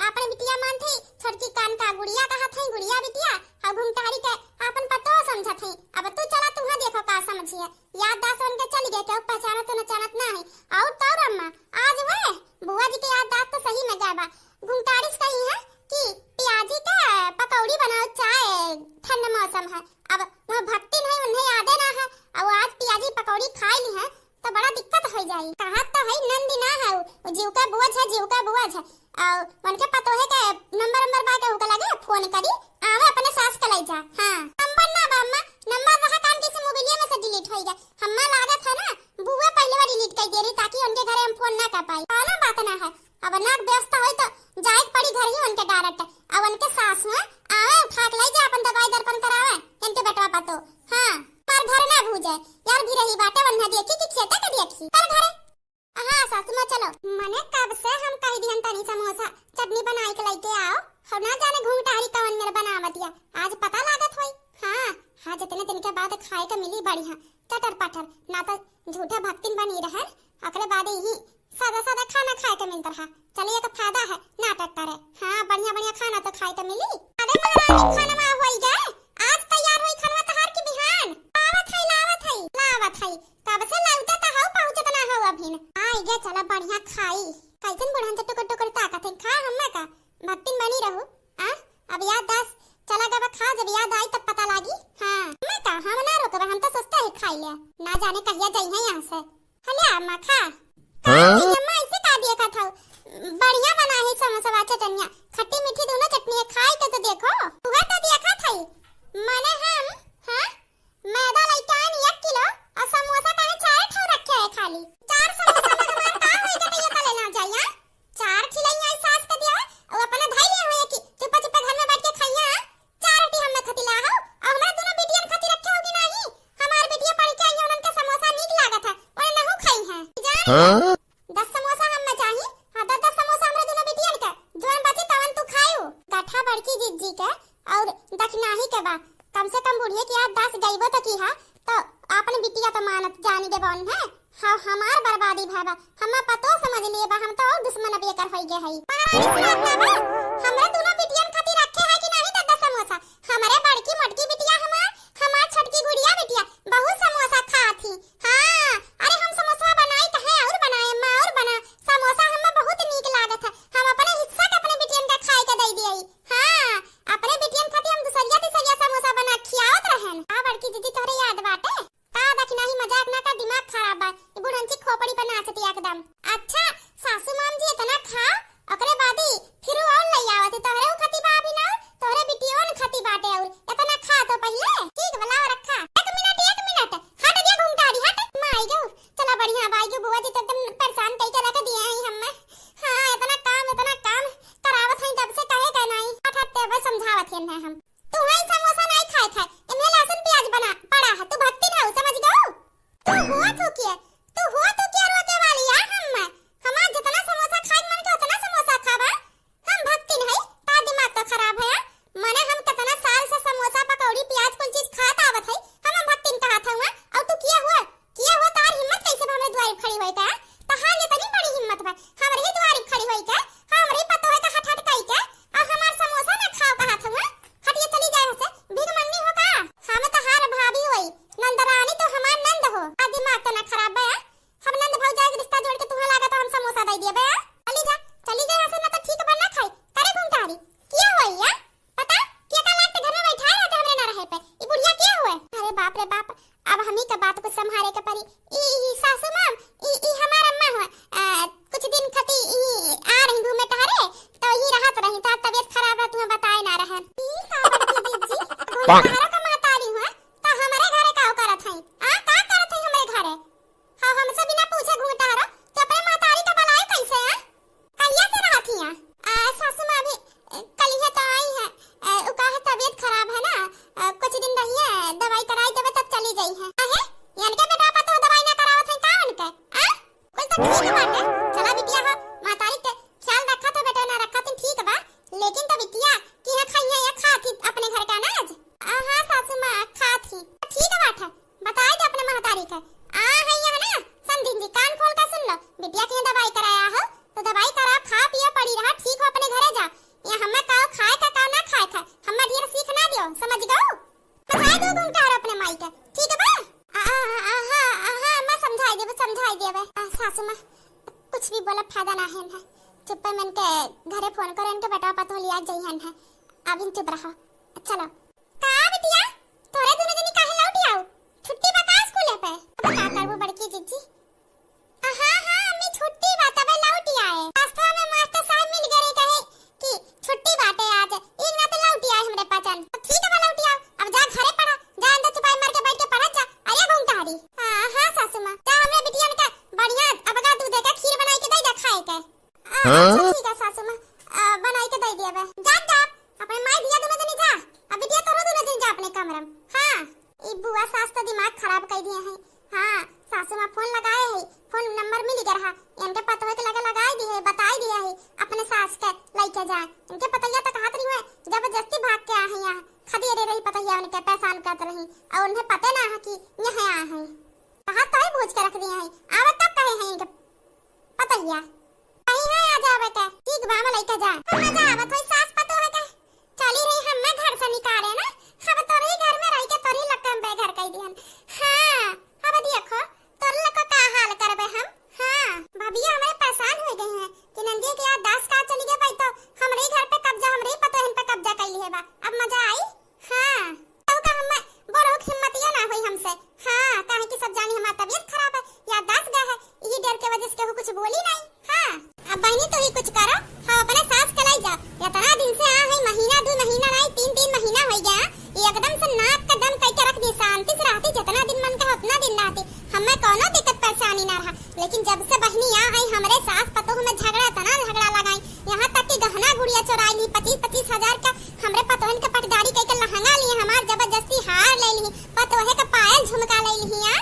आपन बिटिया मानत हई, छोटकी कान का गुड़िया कहत हई, गुड़िया बिटिया, और घुंघटारी के आपन पतोह समझत हई। अब तू चला, तू हाँ देखो का समझिए। याददाश्त उनके चली गए, केहू पहचानत तो नचानत ना है। और तो अम्मा, आज हुए बुआ जी के याददाश्त तो सही में गए बा। घुंघटारी से कही है कि पियाजी के पकौड़ी बनाओ, चाय, ठंड मौसम है। अब वह भक्तिन है, उन्हें यादे ना है। अब आज पियाजी पकौड़ी खाई ली है, तो बड़ा दिक्कत हो जाई। कहत तो है नंदी ना है, उ जीव का बोझ है, जीव का बोझ है। और उनके पतोहे के नंबर नंबर बा के उनके लगे फोन करी, आवे अपने सास के लई जा। हाँ, नंबर ना बा अम्मा, नंबर रहा कान की से मोबाइलिया में से डिलीट होई गए। हम्मा लागत है ना, बुआ पहले बार डिलीट कर दे रही ताकि उनके घरे हम फोन ना कर पाई। कौनो बात ना है, अब नाक व्यवस्था होई तो जाए के पड़ी घर ही उनके डायरेक्ट। अब उनके सास हुआ आवे उठा के लई जा, अपन दवाई दर्पण करावे इनके बेटवा पतो। हाँ, पर घर ना भूजे यार, भी रही बाटे वन्ना देखी कि खेते के देखी। चल घरे। हाँ सासू माँ चलो, मने कब से हम कह दिहन तनी समोसा चटनी बनाई के लेके आओ, हम ना जाने घुंघटारी कवन मेर बनावतिया, आज पता लागत होई। हाँ, हाँ, जितने दिन के बाद खाए के मिली बढ़िया चटर पटर, ना तो झूठे भक्तिन बनी रहन, ओकरे बाद यही सादा सादा खाना खाए के मिलत रहा। चलिए, एक फायदा है नाटक करे। हाँ, बढ़िया बढ़िया खाना तो खाए के मिली। अरे महारानी, खाना होई गए, आज तैयार होई खाना तहार की बिहान। लावत है, लावत है, लावत है। कब से लौटत हऊ, पहुँचत ना हऊ अभिन। आई गे, चला बढ़िया खाई। कैसन बुढ़न से टुकुर टुकुर ताकत है, खा हम्मा का। भक्तिन बनी रहू। आ, अब याददाश्त चला गवा, खा, जब याद आई तब पता लागी। हाँ, हम्मा का, हम ना रोकबा, हम तो सोचते ही खाई ले। ना जाने कहिया जाई है यहाँ से। हले अम्मा खा। हाँ? का अम्मा ऐसे का दिया खात हऊ? बढ़िया बना है समोसा, चटनिया, खट्टी मीठी दोनों चटनिया खाई के तो देखो। तू तो दिया खात हई। मने हम, हाँ? मैदा लइके आइन एक किलो और समोसा काहे चार ठो रखे है खाली। चार समोसा में हमार का होई जब ये तले ना जाई, हाँ? चार खिलइया आई सास के दिया और अपना धई लिया हुए कि चुप्पा चुप्पा घर में बैठ के खाइया, हाँ? चार रोटी हमें खती ला हो और हमरा दोनों बिटियन खती रखे हो कि नहीं? हमार बिटिया पढ़ के आई है, उनके समोसा नीक लागत है, उन्हें नहु खाई है। जान हाँ? दस समोसा हमें चाही, हाँ, दस दस समोसा हमरा दोनों बिटियन के, जोन बची तवन तू खायू। गठा बड़की जिज्जी के और दखिनाही के बा। कम से कम बुढ़िया के याददाश्त गईबो तो की हा, तो आपन बिटिया तो मानत जानी देबो उन्हें। हाँ, हमार बर्बादी भय बा, हमें पतो समझ लिए बा, हम तो और दुश्मन अब एकर होई गए हई। महारानी सुनात ना बा, हमरा दोनों बिटियन खातिर रखे है कि नहीं दस दस समोसा? हमरे बड़की मोटकी बिटिया हमार, हमार छोटकी गुड़िया बिटिया बहुत समोसा खात ही। हाँ, अरे हम समोसा बनाई कहे और बनाए, अम्मा और बना। समोसा हमें बहुत नीक लागत है, हम अपने हिस्सा के अपने बिटियन का खाए के दे दिए। हाँ, अपने बिटियन खातिर हम दुसरिया तिसरिया समोसा बना खियावत रहन। का बड़की दीदी तोहरे याद बाटे? का दखिनाही मजाक ना कर, दिमाग खराब बा। ई बुढ़ंची खोपड़ी पर नाचती एकदम। अच्छा, सासू माम जी इतना खा, ओकरे बादी फिर और ले आवत है। तोहरे उ खती बा अभी ना, तोहरे बिटियोन खती बाटे और इतना खा तो पहले। ठीक बा, लावा रखा। एक मिनट, एक मिनट, हट गया घुंघटारी, हट। माई गो, चला बढ़िया, बाई गो बुआ जी तो एकदम परेशान कई के रख दिए हैं हमें। हाँ, इतना काम, इतना काम करावत हैं तब से कहे के नहीं। हट, हट, ते बस समझावत हैं ना हम। तू है समोसा नहीं खाए खाए, इन्हें लहसुन प्याज बना पड़ा है, तू भक्ति ना हो, समझ गो? तू हुआ तू क्या, तू हुआ तू क्या रोके वाली है हम? हमार जितना समोसा खाए मन के उतना समोसा खाबा। हम भक्तिन है, का दिमाग तो खराब है? मने हम कितना साल से समोसा, पकौड़ी, प्याज, कुल चीज खात आवत है, हम, हम भक्तिन कहत हुआ, और तू किया हुआ? किया हुआ, तार हिम्मत कैसे बा हमरे दुआरी खड़ी होए का? तहार इतनी बड़ी हिम्मत बा, हमरे ही दुआरी खड़ी होए का? हमरे पतो है का हट हट कई के? हम पाक। तोहरो का महतारी हुआ, त हमरे घरे का करत हई? आ, का करत हई हमरे घरे? हाँ, हमसे बिना पूछे घूंघटा हरो, तो अपने महतारी का बुलाए कैसे, आ? कहिया से रहत हिया? आ, सासू माँ अभी, ए, कलिहे तो आई है। ए, उ का है, तबीयत खराब है ना, ए, कुछ दिन रहिए, दवाई कराई देबे तब चली जाई है। काहे? इनके बेटा पतोह दवाई ना करावत है का उनके? आ? कुल तो ठीक बाटे। चला बिटिया हो, महतारी के ख्याल रखा तो बेटा ना रखा तो ठीक बा, लेकिन तो बिटिया कि है खाई है या खात ही अपने घर का अनाज? आ, हाँ सासू माँ, खात ही। ठीक बाटे, बताई दे अपने महतारी के। आ है यहाँ ना, समझिन जी, कान खोल के सुन लो। बिटिया के दवाई कराया हो, तो दवाई करा, खा पिया पड़ी रहा, ठीक हो अपने घरे जा। यहाँ हमें का खाए का, का ना खाए का, हमें ढेर सीख ना दियो, समझ गऊ? बताई दो घूंघटा हरो अपने माई के, ठीक बा? आ, आ, आ, हाँ, आ, हाँ, मैं समझाई देबे, समझाई देबे। आ, सासू माँ, कुछ भी बोला फायदा ना है ना। चुप्पे में इनके घरे फोन करो, इनके बेटा पतोह लिया जइहन है। अब इन चुप रहो। चलो। का बिटिया, तोरे दुनो जनी काहे लौट आओ? छुट्टी बा का स्कूले पे? अब का करबू बड़की जीजी? आ, हाँ, हाँ, अम्मी, छुट्टी बा, तबे लौट आए। रास्ता में मास्टर साहब मिल गए रहे, कहे कि छुट्टी बाटे आज, एक नाते लौट आए हमरे पाचन। तो ठीक बा, लौट आओ, अब जा घरे पढ़ा, जा अंदर चुपाई मार के बैठ के पढ़त जा। अरे घूंघटा हरी। हाँ, हाँ, सासू माँ, जा हमरे बिटिया का बढ़िया अबगा दूध दे के खीर बनाई के दे दे खाए के। आ, हाँ? अच्छा, ठीक है सासू माँ, आ, बनाई के दे दिया बे। जा, जा, अपने माई धिया दुनो जनी जा, अब बिटिया तोरो दुनो जनी जा अपने कमरा में। हाँ, ई बुआ सास तो दिमाग खराब कर दिए हैं। हाँ, सासू माँ फोन लगाए है, फोन नंबर मिल गया रहा, इनके पतोह के लगे लगाई दी है, बताई दिया है अपने सास के लइके जाए। इनके पतैया तो कहत रही है, जबरदस्ती भाग के आ है यहाँ, खदेरे रही पतैया उनके, परेशान करत रही, और उन्हें पते ना है कि यहाँ आ है। कहा तो ही भूज के रख दिए हैं, आवत तब कहे हैं इनके पतैया। कहीं है आ जावे के, ठीक बा, हम लइके जा। हम ना जावत होई सास पतोह के। चली रही हमें घर से निकाले ना, हम तोरही घर में रह के तोरही लक्कम बेघर कर दिहन। हाँ, अब देखो, तोर लोग का हाल करबे हम। हाँ, भाभिया हमरे परेशान हो गए हैं कि नंदिया के याददाश्त का चली गई भाई, तो हमरे ही घर पे कब्जा, हमरे ही पतोहन पे कब्जा कर लिए बा। अब मजा आई? हाँ, तब का हमें बोलो हिम्मतिया ना होई हमसे। हाँ, काहे कि सब जानी हमार तबीयत खराब है, याददाश्त गया है, यही डर के वजह से केहू कुछ बोली नहीं। हाँ, अब बहनी तू ही कुछ करो, हम अपने सास के लाई जा। इतना दिन से आ है, महीना, दो महीना नहीं, तीन, तीन महीना हो गया, ये एकदम से नाक का दम कई के रख दी, शांति से रहती, जितना दिन मन का उतना दिन रहती, हमें कोनो दिक्कत परेशानी ना रहा। लेकिन जब से बहनी आ है, हमरे सास पतोह में झगड़ा, इतना झगड़ा लगाई, यहाँ तक कि गहना गुड़िया चुराई ली, पच्चीस पच्चीस हजार का हमरे पतोहन के पटदारी कई के लहंगा लिए, हमार जबरदस्ती हार ले ली, पतोहे के पायल झुमका ले ली। आ,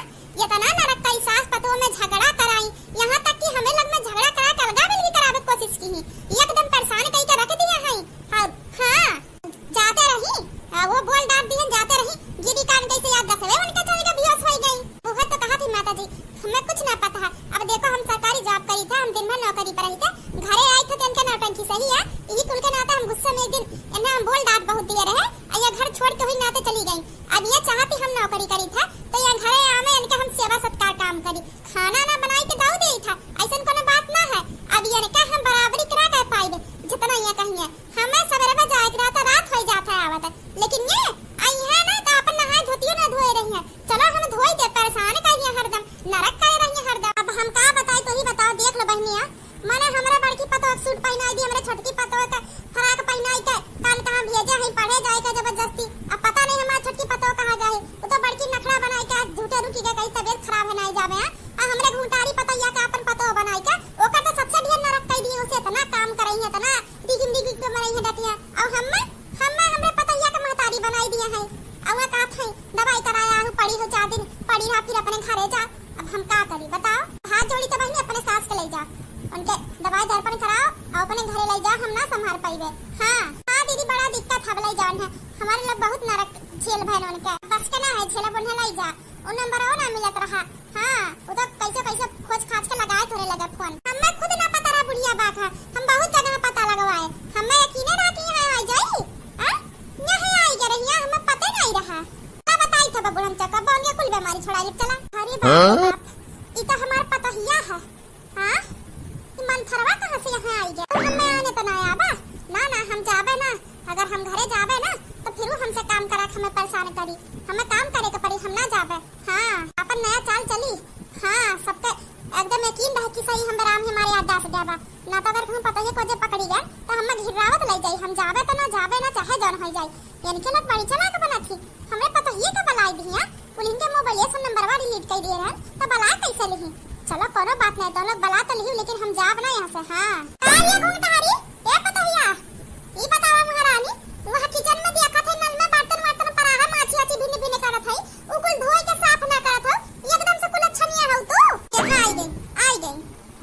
इतना नरक कई, सास पतोह में झगड़ा कराई, यहाँ तक कि हमें लग में झगड़ा करा के अलगा मिलगी करावे के कोशिश की ही। एकदम परेशान कई के रख दिया है। हाँ, हाँ, जाते रही, आ, वो बोल डांट दिहन, जाते रही, गिरी कान कैसे याद दसवे उनके चल के बेहोश हो गई। वो तो कहा थी माता जी, हमें कुछ ना पता है। अब देखो, हम सरकारी जॉब करी थे, हम दिन भर नौकरी पर रही थे, घरे आई थे तो इनके नौटंकी सही है, यही कुल के नाते हम गुस्से में एक दिन इन्हें हम बोल डांट बहुत दिए रहे, और ये घर छोड़ के हुई नाते चली गई। अब ये चाहती हम नौकरी करी थे, तो ये घरे आवे, इनके हम सेवा सत्कार काम करी, खाना ना बनाई के दऊ दे था, ऐसन कोनो बात ना है। अब ये इनका हम बराबरी करा कर पाइबे, जितना ये कहिए। हमें सवेरे में जाए के रहता, रात हो जाता है आवत, लेकिन ये आई है ना तो अपन नहाए धोतियो ना धोए रही है। चलो हम धोई दे, परेशान कर दिया हरदम, नरक कर रही है हरदम। अब हम का बताई, तू ही बताओ, देख लो बहनिया, मने हमरे बड़की पतोह के सूट पहिनाई दी, हमरे छोटकी पतोह के फराक पहिनाई के कान कहाँ भेजे हैं पढ़े जाए के जबरदस्ती। अब पता नहीं हमार छोटकी पतोह कहाँ गए, वो तो बड़की नखड़ा बनाई के आज झूठे रुकी के कहीं तबीयत खराब है नहीं जावे हैं। आ हमरे घुंटारी पतैया के अपन पतोह बनाई के ओकर तो सबसे ढेर नरक कर दिए, उसे इतना काम करई है, इतना डिगिम डिगिम के मरई है डटिया। और हम्मे, हम्मे हमरे पतैया के महतारी बनाई दिए है। और वह कहत है दवाई कराया हूँ, पड़ी हो चार दिन, पड़ी रहा फिर अपने घरे जा। अब हम का करी बताओ? हाथ जोड़ी तो बहनी अपने सास के ले जा, उनके दवाई दर्पण कराओ और अपने घरे ले जा, हम ना संभाल पाइबे। हाँ, हाँ दीदी, बड़ा दिक्कत है, ले जान है, हमारे लोग बहुत नरक झेल भैन उनके, बस के ना है झेलब, उन्हें ले जा, उन नंबर ना मिलत रहा। हाँ, वो तो कैसे कैसे खोज खाज के लगाए तोरे लगे फोन। हमें खुद ना पता रहा बुढ़िया बात है, हम बहुत जगह पता लगवाए, हमें यकीन रहा कि यहाँ आ जाई। हाँ? यहाँ आई के रहिया, हमें पते नहीं रहा। का बताई था बबुल, हम चक्का बन के कुल बीमारी छोड़ा ले चला। अरे बाप रे हाँ? बाप, ई तो हमार पतोहिया है। हाँ? ई मंथरवा कहाँ से यहाँ आई गया? और हमें आने तो ना आवा। ना, ना, हम जाबे ना। अगर हम घरे जाबे ना, तो फिर वो हमसे काम करा के हमें परेशान करी। हमें काम करे के पड़ी, हम ना जाबे। हाँ, अपन नया चाल चली। हाँ, सबके एकदम यकीन रहे कि सही हम राम हमारे याददाश्त गया बा। ना तो अगर कहूँ पतोहिए को जे पकड़ी गए, तो हमें घिर्रावत ले जाई। हम जाबे तो ना, जाबे ना, चाहे हो जाई। इनके लोग बड़ी चालाक बनत ही। हमरे पतोहिए के बलाई दिहिया, कुल इनके मोबाइल से नंबरवा डिलीट कर दिए रहन, तो बला कैसे लिही? चलो कोनो बात नहीं, तो लोग बला तो लिही, लेकिन हम जाब ना यहाँ से। हाँ। का ये घूंघटहारी, ए पतोहिया, ई बतावा महारानी, वहाँ किचन में देखत है नल में बर्तन वर्तन पड़ा है, माछी आछी भिन्न भिन्न करत है, उ कुल धोई के साफ ना करत हो, एकदम से कुल अच्छनिया हो तू। देखा आई गई, आई गई।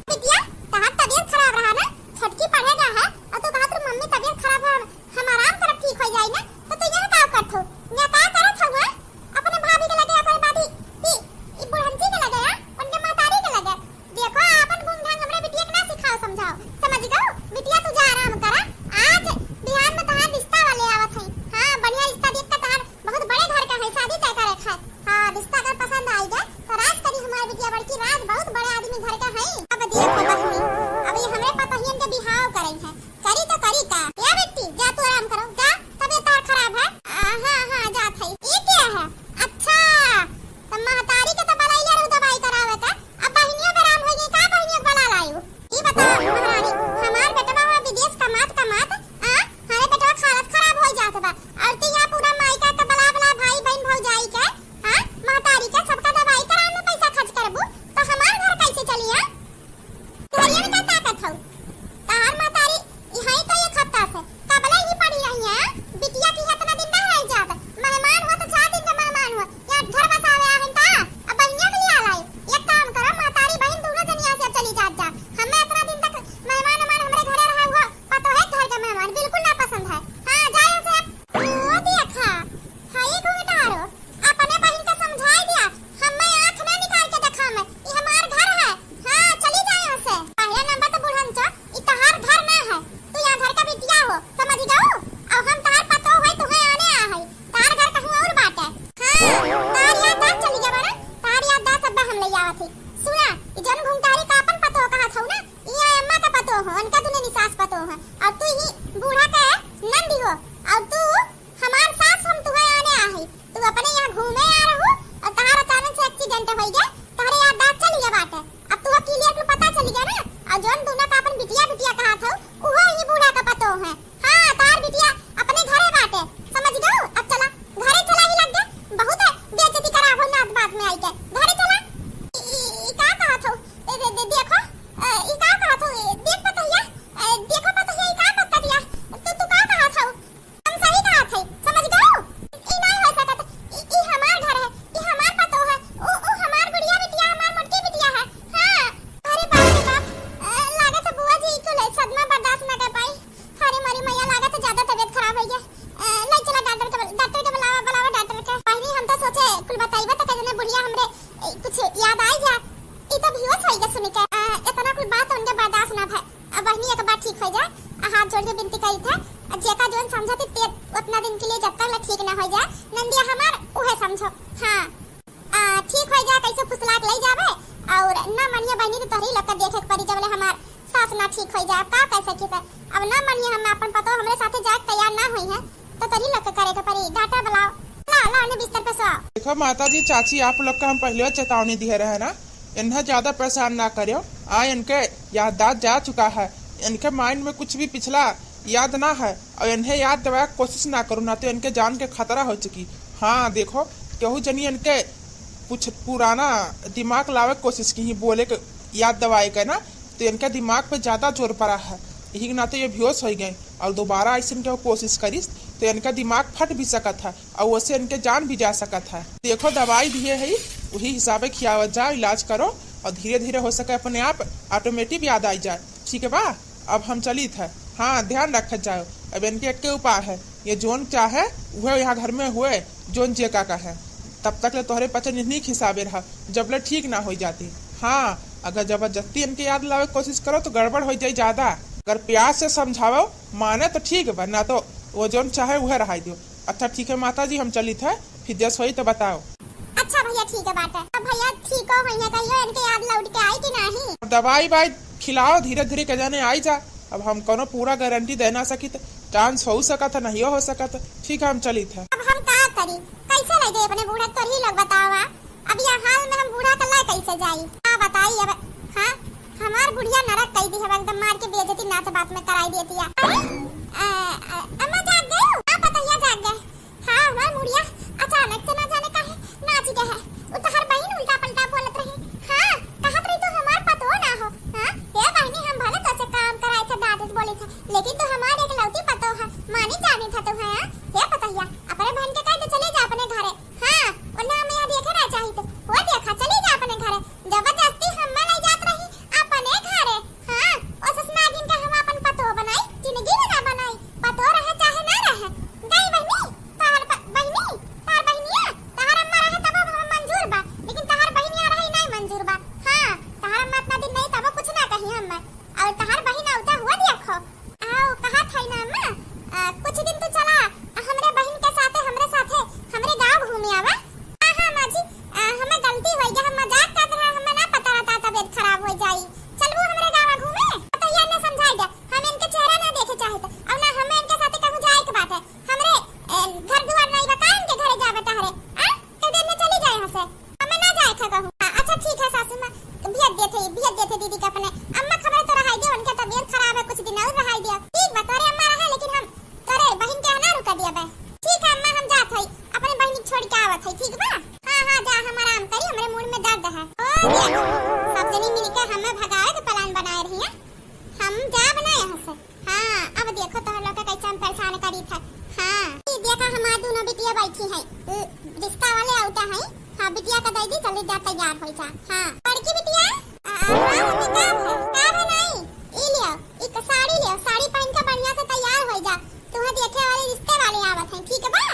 बिटिया, तहार तबीयत खराब रहा ना, छोटकी पढ़े जा है, और तू कहत रही मम्मी तबीयत खराब है, हम आराम करब ठीक हो जाई ना, तो तू यहाँ का करत हो? यहाँ का करत हो, हाँ? अपने भाभी के लगे, अपने भाभी, ई, ई बुढ़ंची के लगे, हाँ? उनके महतारी के लगे। देखो, आपन गुण ढंग हमरे बिटिया के ना सिखाओ, समझाओ, समझ गऊ? बिटिया तू जा आराम करा, आज बिहान में तहार रिश्ता वाले आवत हैं। हाँ, बढ़िया रिश्ता देख के तहार बहुत बड़े घर का है, शादी तय करे खाए। हाँ, रिश्ता अगर पसंद आई गए तो राज करी हमारे बिटिया, बड़की राज, बहुत बड़े आदमी घर का है। अब देखो बहिनी, अब ये हमरे पतोहियन के बिहाव करे हैं, करी तो करी का? या बेटी, जा तू आराम करो, जा, तबीयत तोहार खराब है। आ, हाँ, हाँ, जात है। ये क्या है? अच्छा, तो महतारी के तो बलैया रहू दवाई करावे का, अब बहिनियों बेराम हो गई का, बहिनियों के बला लायू? ई बताओ महारानी, हमार बेटवा हुआ विदेश कमात कमात, आ, हमारे बेटवा के हालत खराब हो जात बा, और तू यहाँ पूरा मायका के बला बला, भाई बहन भौजाई के, हाँ, महतारी के, सबका दवाई करावे में पैसा खर्च करबू, तो हमार घर कैसे चली, हाँ? घरियन का ताकत हौ। तहार महतारी इहाँ तो एक हफ्ता से कबले ही पड़ी रही है। बिटिया की इतना दिन ना रह जात। मेहमान हुआ तो चार दिन का मेहमान हुआ। यहाँ घर बसावे आहन का? अब बहिनिया के लिए आलाई। एक काम करो, महतारी बहिन दोनों जन यहाँ से अब चली जात जा। हमें इतना दिन तक मेहमान उहमान हमरे घरे रहा हुआ, पतोहे घर का मेहमान बिल्कुल ना पसंद है। हाँ, जा यहाँ से अब। ओ देखा, हई घूंघटारो, अपने बहिन का समझाई दिया, हमें आँख ना निकाल के देखा में, ई हमार घर है। हाँ, चली जा यहाँ से। पहला नंबर तो बुढ़न चो, ई तहार घर ना है, तू यहाँ घर का बिटिया हो, समझ गऊ? और हम तहार पतोह है, तुहे आने आ है, तहार घर कहूँ और बाटे। हाँ, तहार याददाश्त चली गवा ना, तहार याददाश्त अब हम ले आवत ही। सुना, ई जौन घुंघटारी का अपन पतोह कहत हऊ ना, ई अम्मा का पतोह हो, उनका दुने निसास पतोह है, और तू ही बूढ़ा का नंदी हो, और तू हमार सास हम तुहे आने आ हई, तू अपने यहाँ घूमे आ रहू और तहार अचानक से एक्सीडेंट होई गया, तहरे याददाश्त चली गया बाटे। अब तुहे क्लियर कुल पता चली गया ना, और जौन दूना का अपन बिटिया बिटिया कहत हऊ, उहो ही बूढ़ा का पतोह है। हाँ, तहार बिटिया अपने घरे बाटे, समझ गऊ? अब चला, घरे चला ही लग गया, बहुत बेइज्जती करा हो नात बात में आई के, घरे चला। ई, ई, ई का कहत हऊ? ए, दे, दे, देखो, ए, ई का कहत हऊ? ए, देख पतोहिया, ए, देखो पतोहिया, ई का कहत हऊ? तू, तू का कहत हऊ? हम सही कहत हई, समझ गऊ? ई नाहीं हो सकत, ई, ई हमार घर है, ई हमार पतोह है, ऊ, ऊ हमार गुड़िया बिटिया, हमार मोटकी बिटिया है। हाँ, अरे बाप रे बाप, अ, लागत है बुआ जी कुल सदमा बर्दाश्त ना कर पाई। अरे मोरी मैया, लागत है ज्यादा तबीयत खराब हो गया। अ, ले चला डॉक्टर के, डॉक्टर के बुलावा, बुलावा डॉक्टर के। बहिनी, हम तो सोचे कुल बताइबा तो कहने बुढ़िया हमरे, ए, कुछ याद आई जा। ई तो बेहोश हो गया सुन के। अ, इतना कुल बात उनके बर्दाश्त ना भय। अब बहिनी एक बार ठीक हो जा, आ हाथ जोड़ के विनती करी था, आ जेका जोन समझत ते उतना दिन के लिए जब तक ले ठीक ना हो जा, नंदिया हमार उहे समझो। हाँ, आ, ठीक हो जा, कैसे फुसला के ले जावे, और ना मनिया बहिनी तो तोहरी लोग के देखे के पड़ी जब ले हमार सास ना ठीक हो जाए। अब का कैसे की अब ना मनिया, हम अपन पतो हमरे साथे जाए के तैयार ना होई है, तो तोहरी लोग के करे के पड़ी। डॉक्टर बुलाओ, ला, ला, उन्हें बिस्तर पे सोआओ। देखो माता जी, चाची, आप लोग का हम पहले चेतावनी दिए रहे ना, इन्हें ज्यादा परेशान ना करियो। आ, इनके याददाश्त जा चुका है, इनके माइंड में कुछ भी पिछला याद ना है, और इन्हें याद दिवाए के कोशिश ना करो, ना तो इनके जान के खतरा हो चुकी। हाँ, देखो, केहू जनी इनके कुछ पुराना दिमाग लावे के कोशिश की, बोले के, याद दिवाए के ना, तो इनके दिमाग पे ज्यादा जोर पड़ा है, यही के नाते ये बेहोश हो गए। और दोबारा ऐसे केहू कोशिश करिस, तो इनका दिमाग फट भी सकत है। और वैसे इनके जान भी जा सकत है। देखो, दवाई दिए है, वही हिसाबे खियावत जाओ, इलाज करो, और धीरे धीरे हो सके अपने आप ऑटोमेटिक याद आई जाए। ठीक है बा, अब हम चलित है। हाँ, ध्यान रखत जाओ। अब इनके एक उपाय है, ये जोन चाहे वह यहाँ घर में हुए, जोन जे का कहे, तब तक ले तोहरे पचन इन्हीं के हिसाबे रहा, जब ले ठीक ना हो जाती। हाँ, अगर जबरदस्ती इनके याद लावे के कोशिश करो तो गड़बड़ हो जाए ज्यादा। अगर प्यार से समझाओ, माने तो ठीक बा, ना तो वो जोन चाहे वह रहाई दियो। अच्छा ठीक है माता जी, हम चलित है, फिर जस होई तो बताओ। अच्छा भैया ठीक है बात है। अब भैया ठीक हो भैया, कहियो इनके याद लौट के आई कि नहीं? दवाई वाई खिलाओ, धीरे धीरे के जाने आई जा। अब हम कोनो पूरा गारंटी दे ना सकित, चांस हो सकत है, नहीं हो सकत। ठीक है, हम चलित है। अब हम का करी, कैसे ले जाए अपने बूढ़ा, तोर ही लोग बताओ। अब यह हाल में हम बूढ़ा के ला कैसे जाई? का बताई अब। हाँ, हमार बुढ़िया नरक कई दी है, एकदम मार के बेइज्जती नात बात में कराई देती है। अरे, अ, अ, अम्मा जाग गई हो? का पता पतोहिया, हे पतोहिया, अपने बहिन के कह दे चली जा अपने घरे। हाँ, ओन्ने हम यहाँ देखे ना चाहित। वो देखा, चली जा अपने घरे। जबरदस्ती हम्मे ले जात रही अपने घरे। हाँ, ओ ससुर नागिन के हम अपन पतोह बनाई, जिंदगी में ना बनाई। पतोह रहे चाहे ना रहे। गई बहिनी, तोहर प-, बहिनी, तोहर बहिनिया, तोहर अम्मा रहे तब हम मंजूर बा, लेकिन तोहर बहिनिया रहे नहीं मंजूर बा। हाँ, तोहर अम्मा इतना दिन नहीं तब कुछ ना कही हम। और तोहर बहिन औता हुआ देखो। आओ, कहा था ना अम्मा, आ, कुछ दिन तू चला, आ, हमरे बहिन के साथे, हमरे साथे, हमरे गाँव घूमे आवा। हाँ, हाँ, माँ जी, आ, हमें गलती हो गया, हम मजाक करत रहा, हमें ना पता रहता तबीयत खराब हो जाई। चलबू हमरे गाँव घूमे? तो ये ने समझाई दे, हम इनके चेहरा ना देखे चाहत, और ना हमें इनके साथे कहूँ जाए के बात है। हमरे, ए, घर दुआर नहीं बा, का इनके घरे जाबे टहरे? आ? कह दे, चली जाए यहाँ से। हमें ना जाए था कहूँ। हाँ, अच्छा ठीक है सासू माँ, भेज देते, भेज देते दीदी के अपने। अम्मा खबर तो रहाई दे, उनके तबीयत खराब है, कुछ दिन और रहाई दे। ठीक बा, तोरे अम्मा रहे, लेकिन हम तोरे बहिन के ना रुका दिया बे। ठीक है अम्मा, हम जात हई, अपने बहिन के छोड़ के आवत हई, ठीक बा? हाँ, हाँ, जा, हम आराम करी, हमरे मूड़ में दर्द है। ओ, देखो, सब जनी मिलके हमें भगावे के plan बनाए रही है। हम जाब ना यहाँ से। हाँ, अब देखो तोहर लोग के कैसे हम परेशान करी था। हाँ, ई देखा हमार दोनों बिटिया बैठी है, उ, रिश्ता वाले औता है। हाँ, बिटिया का दे दी, चली जा, तैयार हो जा। हाँ, बड़की बिटिया, आ, आ, हाँ, मम्मी, का है? का है नहीं? ई लियो, ई क-, साड़ी लियो, साड़ी पहन के बढ़िया से तैयार हो जा। तुम्हें देखे वाले रिश्ते वाले आवत हैं, ठीक बा?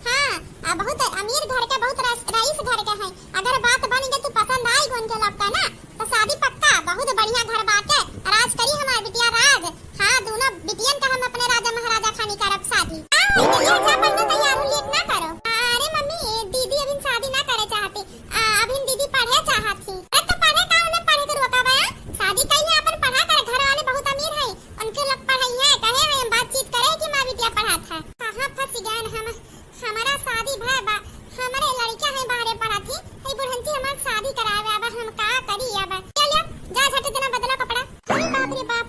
हाँ, आ बहुत अमीर घर के, बहुत रस-, रईस घर के हैं। अगर बात बन गई तो पसंद आई उनके लोग का ना, तो शादी पक्का। बहुत बढ़िया घर बाटे, राज करी हमार बिटिया राज। हाँ, दोनों बिटियन का हम अपने राजा महाराजा खानी करब शादी। आ, ये जा पहले तैयार हो, लेट ना करो। अरे मम्मी, दीदी अभी शादी ना करे चाहती, आ, अभी दीदी पढ़े चाहत थी। अरे तो पढ़े का, उन्हें पढ़े के रोका बा? शादी कइले अपन पढ़ा कर, घर वाले बहुत अमीर हैं, उनके लोग पढ़ाई है, कहे हैं हम बातचीत करे कि माँ बिटिया पढ़ा था। कहाँ फंस गए हम। हमारा शादी भय बा, हमरे लड़का है बाहरे पढ़त ही, हई बुढ़ंची हमार शादी करावे, अब हम का करी अब? चल जा, जा झट देना बदला कपड़ा। अरे बाप रे बाप,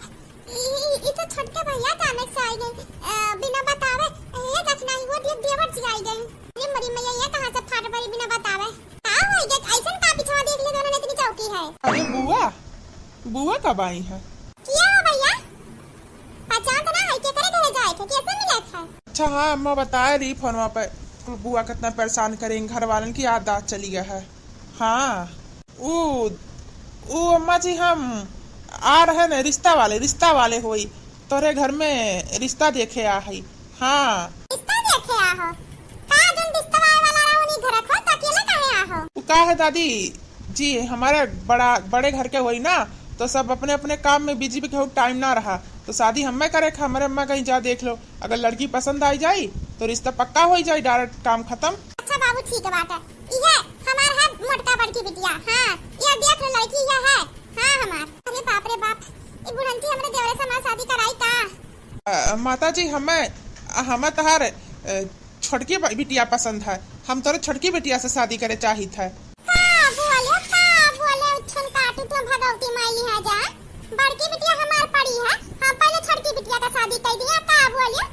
ई, ई, ई तो छोटके भैया अचानक से आई गई, अ, बिना बतावे। ये देख नहीं, वो देख देवर जी आई गई। अरे मरी मैया, ये कहाँ से फाट पड़ी बिना बतावे? का हो गया? ऐसन का पीछवा देख ले दोनों ने इतनी चौकी है? अरे बुआ, बुआ कब आई है? किया हो भैया? पहचान तो ना है, केकरे घरे जाए थे, कैसे मिले थे? अच्छा, हाँ, अम्मा बताए रही फोनवा पे, बुआ कितना परेशान करें, घर वालन की याद आ चली गया है। हाँ, ऊ, ऊ अम्मा जी, हम आ रहे न, रिश्ता वाले, रिश्ता वाले होई, तोरे घर में रिश्ता देखे आ हई। हाँ। रिश्ता देखे आ हो? का जोन रिश्ता वाले वाला रहा, उन्हीं घर खो, तो अकेले काहे आ हो? ऊ का है दादी जी, हमारे बड़ा, बड़े घर के होई ना, तो सब अपने अपने काम में बिजी भी, केहू टाइम ना रहा, तो शादी हमें करे, हमरे अम्मा कहीं जा देख लो, अगर लड़की पसंद आई जाई तो रिश्ता पक्का हो जाई, डायरेक्ट काम खत्म। अच्छा बाबू, ठीक बात है। इहे हमार है मोटका बड़की बिटिया। हाँ, ये देख लो लड़की, ये है। हाँ, हमार। अरे बाप रे बाप, ई बुढ़ंती हमरे देवरे से हमार शादी कराई का? अ, माता जी, हमें, हमें तहार, अ, छोटकी ब-, बिटिया पसंद है। हम तोरे छोटकी बिटिया से शादी करे चाहित है। का बोले, का बोले, उछन काटू तुम भगवती माई लिहा जा। बड़की बिटिया हमार पड़ी है, हम पहले छोटकी बिटिया का शादी कर दिया। का बोले,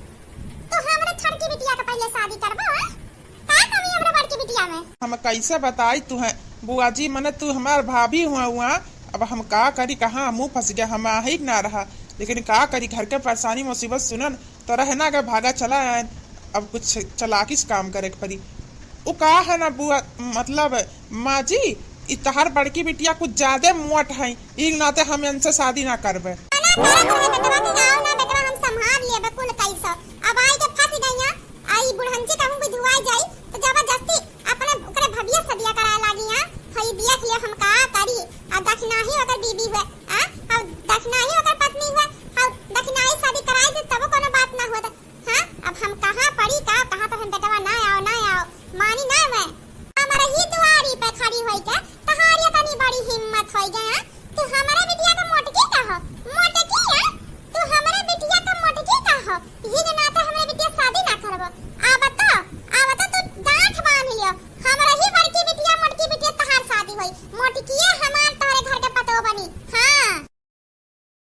तो हमरे छोटकी बिटिया का पहले शादी करबो, हाँ? का कमी हमरा बड़की बिटिया में? हम कैसे बताई तुहें बुआ जी, मने तू हमार भाभी हुआ हुआ, अब हम का करी, कहाँ मुँह फंस गया, हम आही के ना रहा, लेकिन का करी, घर के परेशानी मुसीबत सुनन तो रहना के भागा चला आयन, अब कुछ चालाकी से काम करे के पड़ी। उ का है ना बुआ, मतलब माँ जी, ई तहार बड़की बिटिया कुछ ज्यादा मोट है, ई नाते हम इनसे शादी ना करबे। ना करत रहे बेटवा के गाँव ना, बेटवा हम संभाल लेबे कुल कैसो। अब आई के फंस गई है, आई बुढ़ंची कहूँ बुझुआ जाई, तो जबरदस्ती अपने ओकरे भविया से बिया कराए लागी है। हई देख ले हम का करी, आ दखिनाही ओकर बीबी हुए, आ, आ दखिनाही ओकर पत्नी हुए, आ दखिनाही शादी कराए दे तबो कोनो बात ना होत। हाँ, अब हम कहाँ पड़ी का, कहाँ तो हम बेटवा ना आओ, ना आओ, मानी ना हुए। हमारे ही दुआरी पे खड़ी होई के तहारी इतनी बड़ी हिम्मत होई गया, हाँ? तू हमारे बिटिया का मोटकी कहो, मोटकी है? तू हमारे बिटिया का मोटकी कहो, यही के नाते हमारे बिटिया शादी ना करबो।